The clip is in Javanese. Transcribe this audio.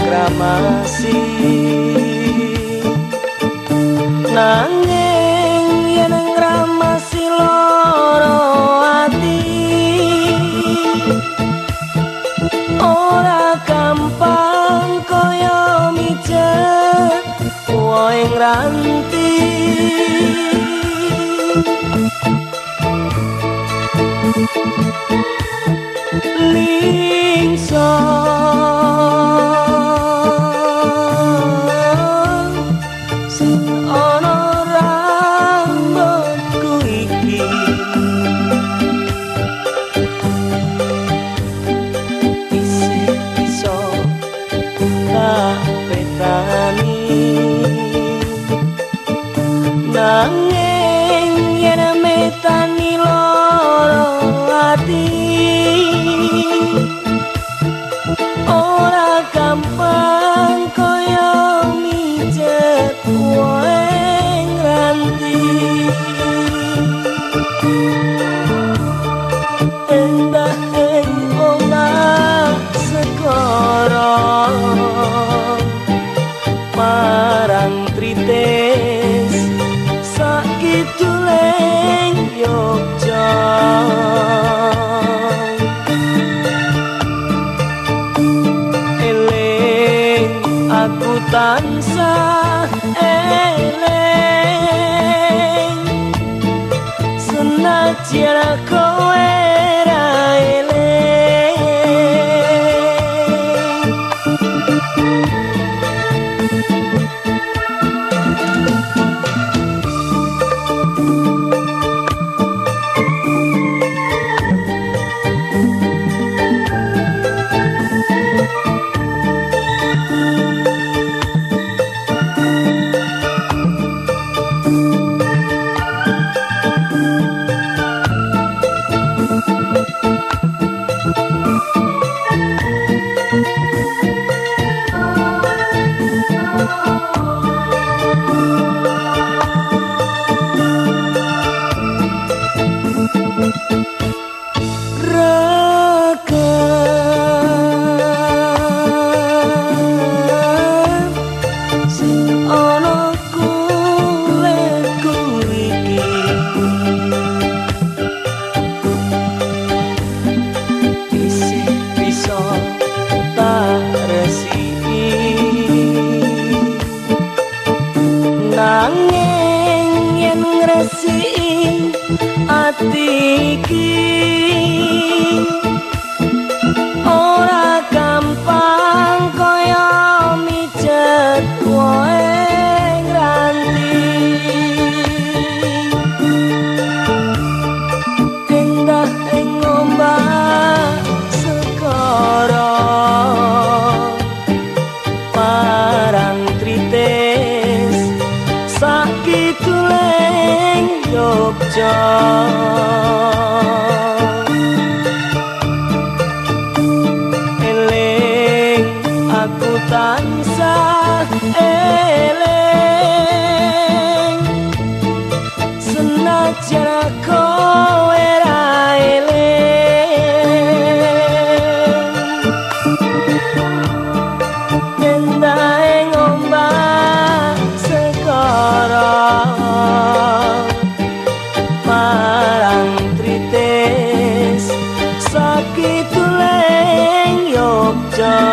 Kramasi nanging yen ngramasi lara ati ora gampang kaya mijet wohe ngranti. Lingsa nanging yen metani lara ati ora gampang kaya mijet wohe ngranti. Endah ing omah segara marang trites sakiduling Yogya. Eling aku tansah eling senajan kowe ra eling. Nanging yen ngresiki ati iki ora gampang kaya mijet wohe ngranti. Endah ing ombak segara parang trites sakiduling Yogya. Eling aku tansah eling senajan kowe ra eling. Endah ing ombak segara marang trites sakiduling Yogya.